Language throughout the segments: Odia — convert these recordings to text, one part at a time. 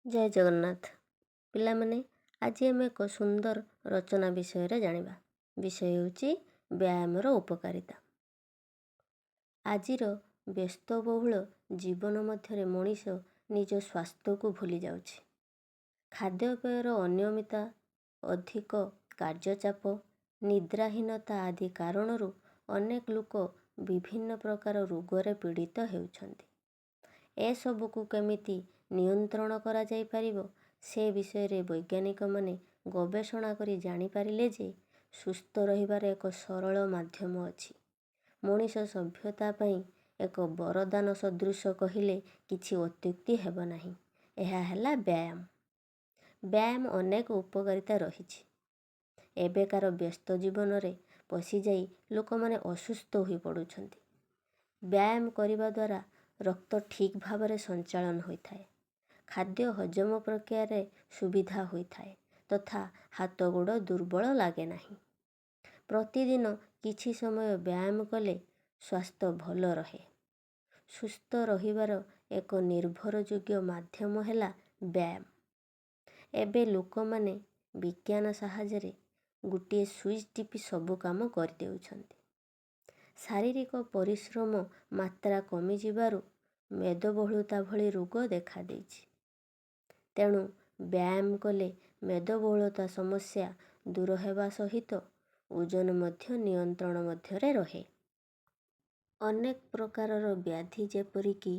ଜୟ ଜଗନ୍ନାଥ ପିଲାମାନେ, ଆଜି ଆମେ ଏକ ସୁନ୍ଦର ରଚନା ବିଷୟରେ ଜାଣିବା। ବିଷୟ ହେଉଛି ବ୍ୟାୟାମର ଉପକାରିତା। ଆଜିର ବ୍ୟସ୍ତବହୁଳ ଜୀବନ ମଧ୍ୟରେ ମଣିଷ ନିଜ ସ୍ୱାସ୍ଥ୍ୟକୁ ଭୁଲି ଯାଉଛି। ଖାଦ୍ୟପେୟର ଅନିୟମିତତା, ଅଧିକ କାର୍ଯ୍ୟଚାପ, ନିଦ୍ରାହୀନତା ଆଦି କାରଣରୁ ଅନେକ ଲୋକ ବିଭିନ୍ନ ପ୍ରକାର ରୋଗରେ ପୀଡ଼ିତ ହେଉଛନ୍ତି। ଏସବୁକୁ କେମିତି ନିୟନ୍ତ୍ରଣ କରାଯାଇପାରିବ, ସେ ବିଷୟରେ ବୈଜ୍ଞାନିକମାନେ ଗବେଷଣା କରି ଜାଣିପାରିଲେ ଯେ ସୁସ୍ଥ ରହିବାର ଏକ ସରଳ ମାଧ୍ୟମ ଅଛି। ମଣିଷ ସଭ୍ୟତା ପାଇଁ ଏକ ବରଦାନ ସଦୃଶ କହିଲେ କିଛି ଅତ୍ୟୁକ୍ତି ହେବ ନାହିଁ। ଏହା ହେଲା ବ୍ୟାୟାମ। ବ୍ୟାୟାମ ଅନେକ ଉପକାରିତା ରହିଛି। ଏବେକାର ବ୍ୟସ୍ତ ଜୀବନରେ ପଶିଯାଇ ଲୋକମାନେ ଅସୁସ୍ଥ ହୋଇପଡ଼ୁଛନ୍ତି। ବ୍ୟାୟାମ କରିବା ଦ୍ୱାରା ରକ୍ତ ଠିକ୍ ଭାବରେ ସଞ୍ଚାଳନ ହୋଇଥାଏ, ଖାଦ୍ୟ ହଜମ ପ୍ରକ୍ରିୟାରେ ସୁବିଧା ହୋଇଥାଏ ତଥା ହାତ ଗୋଡ଼ ଦୁର୍ବଳ ଲାଗେ ନାହିଁ। ପ୍ରତିଦିନ କିଛି ସମୟ ବ୍ୟାୟାମ କଲେ ସ୍ୱାସ୍ଥ୍ୟ ଭଲ ରହେ। ସୁସ୍ଥ ରହିବାର ଏକ ନିର୍ଭରଯୋଗ୍ୟ ମାଧ୍ୟମ ହେଲା ବ୍ୟାୟାମ। ଏବେ ଲୋକମାନେ ବିଜ୍ଞାନ ସାହାଯ୍ୟରେ ଗୋଟିଏ ସୁଇଚ୍ ଟିପି ସବୁ କାମ କରିଦେଉଛନ୍ତି। ଶାରୀରିକ ପରିଶ୍ରମ ମାତ୍ରା କମିଯିବାରୁ ମେଦବହୁଳତା ଭଳି ରୋଗ ଦେଖାଦେଇଛି। ତେଣୁ ବ୍ୟାୟାମ କଲେ ମେଦବହୁଳତା ସମସ୍ୟା ଦୂର ହେବା ସହିତ ଓଜନ ମଧ୍ୟ ନିୟନ୍ତ୍ରଣ ମଧ୍ୟରେ ରହେ। ଅନେକ ପ୍ରକାରର ବ୍ୟାଧି ଯେପରିକି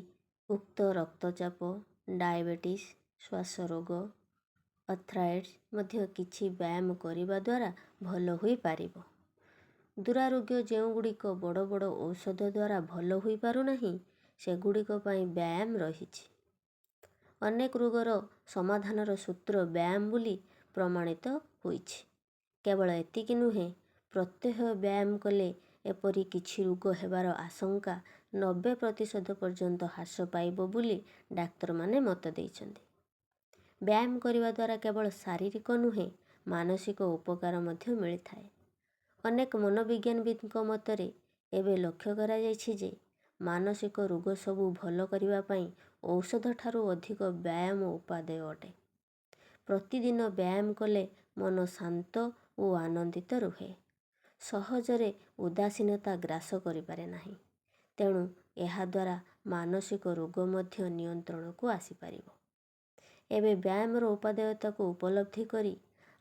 ଉଚ୍ଚ ରକ୍ତଚାପ, ଡାଇବେଟିସ୍, ଶ୍ୱାସ ରୋଗ, ଆର୍ଥ୍ରାଇଟିସ୍ ମଧ୍ୟ କିଛି ବ୍ୟାୟାମ କରିବା ଦ୍ୱାରା ଭଲ ହୋଇପାରିବ। ଦୁରାରୋଗ୍ୟ ଯେଉଁଗୁଡ଼ିକ ବଡ଼ ବଡ଼ ଔଷଧ ଦ୍ୱାରା ଭଲ ହୋଇପାରୁନାହିଁ, ସେଗୁଡ଼ିକ ପାଇଁ ବ୍ୟାୟାମ ରହିଛି। ଅନେକ ରୋଗର ସମାଧାନର ସୂତ୍ର ବ୍ୟାୟାମ ବୋଲି ପ୍ରମାଣିତ ହୋଇଛି। କେବଳ ଏତିକି ନୁହେଁ, ପ୍ରତ୍ୟହ ବ୍ୟାୟାମ କଲେ ଏପରି କିଛି ରୋଗ ହେବାର ଆଶଙ୍କା 90% ପର୍ଯ୍ୟନ୍ତ ହ୍ରାସ ପାଇବ ବୋଲି ଡାକ୍ତରମାନେ ମତ ଦେଇଛନ୍ତି। ବ୍ୟାୟାମ କରିବା ଦ୍ୱାରା କେବଳ ଶାରୀରିକ ନୁହେଁ, ମାନସିକ ଉପକାର ମଧ୍ୟ ମିଳିଥାଏ। ଅନେକ ମନୋବିଜ୍ଞାନବିତ୍ଙ୍କ ମତରେ ଏବେ ଲକ୍ଷ୍ୟ କରାଯାଇଛି ଯେ ମାନସିକ ରୋଗ ସବୁ ଭଲ କରିବା ପାଇଁ ଔଷଧଠାରୁ ଅଧିକ ବ୍ୟାୟାମ ଉପାଦେୟ ଅଟେ। ପ୍ରତିଦିନ ବ୍ୟାୟାମ କଲେ ମନ ଶାନ୍ତ ଓ ଆନନ୍ଦିତ ରୁହେ। ସହଜରେ ଉଦାସୀନତା ଗ୍ରାସ କରିପାରେ ନାହିଁ। ତେଣୁ ଏହାଦ୍ୱାରା ମାନସିକ ରୋଗ ମଧ୍ୟ ନିୟନ୍ତ୍ରଣକୁ ଆସିପାରିବ। ଏବେ ବ୍ୟାୟାମର ଉପାଦେୟତାକୁ ଉପଲବ୍ଧି କରି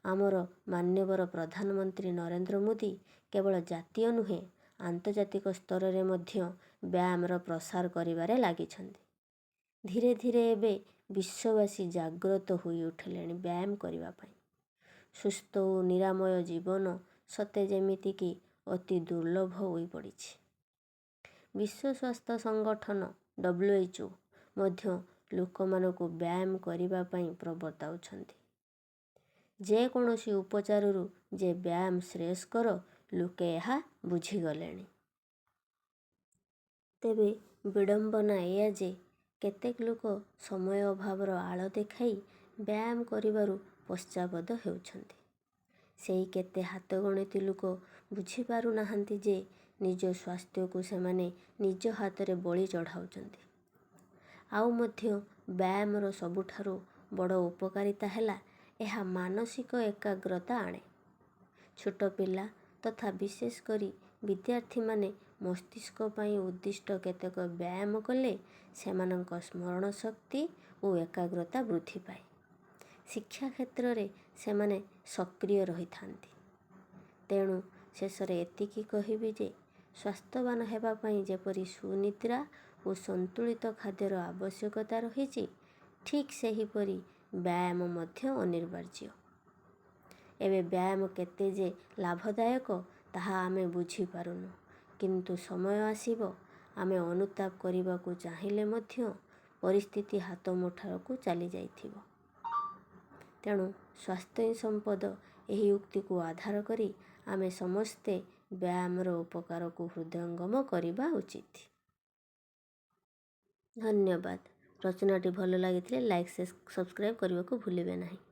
ଆମର ମାନ୍ୟବର ପ୍ରଧାନମନ୍ତ୍ରୀ ନରେନ୍ଦ୍ର ମୋଦି କେବଳ ଜାତୀୟ ନୁହେଁ, ଆନ୍ତର୍ଜାତିକ ସ୍ତରରେ ମଧ୍ୟ ବ୍ୟାୟାମର ପ୍ରସାର କରିବାରେ ଲାଗିଛନ୍ତି। ଧୀରେ ଧୀରେ ଏବେ ବିଶ୍ୱବାସୀ ଜାଗ୍ରତ ହୋଇ ଉଠିଲେଣି ବ୍ୟାୟାମ କରିବା ପାଇଁ। ସୁସ୍ଥ ଓ ନିରାମୟ ଜୀବନ ସତେ ଯେମିତିକି ଅତି ଦୁର୍ଲଭ ହୋଇପଡ଼ିଛି। ବିଶ୍ୱ ସ୍ୱାସ୍ଥ୍ୟ ସଂଗଠନ WHO ମଧ୍ୟ ଲୋକମାନଙ୍କୁ ବ୍ୟାୟାମ କରିବା ପାଇଁ ପ୍ରବର୍ତ୍ତାଉଛନ୍ତି। ଯେକୌଣସି ଉପଚାରରୁ ଯେ ବ୍ୟାୟାମ ଶ୍ରେୟସ୍କର, ଲୋକେ ଏହା ବୁଝିଗଲେଣି। ତେବେ ବିଡ଼ମ୍ବନା ଏଇଆ ଯେ କେତେକ ଲୋକ ସମୟ ଅଭାବର ଆଳ ଦେଖାଇ ବ୍ୟାୟାମ କରିବାରୁ ପଶ୍ଚାତ୍ପଦ ହେଉଛନ୍ତି। ସେଇ କେତେ ହାତଗଣତି ଲୋକ ବୁଝିପାରୁନାହାନ୍ତି ଯେ ନିଜ ସ୍ୱାସ୍ଥ୍ୟକୁ ସେମାନେ ନିଜ ହାତରେ ବଳି ଚଢ଼ାଉଛନ୍ତି। ଆଉ ମଧ୍ୟ ବ୍ୟାୟାମର ସବୁଠାରୁ ବଡ଼ ଉପକାରିତା ହେଲା, ଏହା ମାନସିକ ଏକାଗ୍ରତା ଆଣେ। ଛୋଟ ପିଲା ତଥା ବିଶେଷ କରି ବିଦ୍ୟାର୍ଥୀମାନେ ମସ୍ତିଷ୍କ ପାଇଁ ଉଦ୍ଦିଷ୍ଟ କେତେକ ବ୍ୟାୟାମ କଲେ ସେମାନଙ୍କ ସ୍ମରଣ ଶକ୍ତି ଓ ଏକାଗ୍ରତା ବୃଦ୍ଧି ପାଏ। ଶିକ୍ଷା କ୍ଷେତ୍ରରେ ସେମାନେ ସକ୍ରିୟ ରହିଥାନ୍ତି। ତେଣୁ ଶେଷରେ ଏତିକି କହିବି ଯେ ସ୍ୱାସ୍ଥ୍ୟବାନ ହେବା ପାଇଁ ଯେପରି ସୁନିଦ୍ରା ଓ ସନ୍ତୁଳିତ ଖାଦ୍ୟର ଆବଶ୍ୟକତା ରହିଛି, ଠିକ୍ ସେହିପରି ବ୍ୟାୟାମ ମଧ୍ୟ ଅନିବାର୍ଯ୍ୟ। ଏବେ ବ୍ୟାୟାମ କେତେ ଯେ ଲାଭଦାୟକ, ତାହା ଆମେ ବୁଝିପାରୁନୁ। କିନ୍ତୁ ସମୟ ଆସିବ, ଆମେ ଅନୁତାପ କରିବାକୁ ଚାହିଁଲେ ମଧ୍ୟ ପରିସ୍ଥିତି ହାତ ମୁଠାକୁ ଚାଲିଯାଇଥିବ। ତେଣୁ ସ୍ୱାସ୍ଥ୍ୟ ହିଁ ସମ୍ପଦ, ଏହି ଉକ୍ତିକୁ ଆଧାର କରି ଆମେ ସମସ୍ତେ ବ୍ୟାୟାମର ଉପକାରକୁ ହୃଦୟଙ୍ଗମ କରିବା ଉଚିତ। ଧନ୍ୟବାଦ। ରଚନାଟି ଭଲ ଲାଗିଥିଲେ ଲାଇକ୍, ସବସ୍କ୍ରାଇବ୍ କରିବାକୁ ଭୁଲିବେ ନାହିଁ।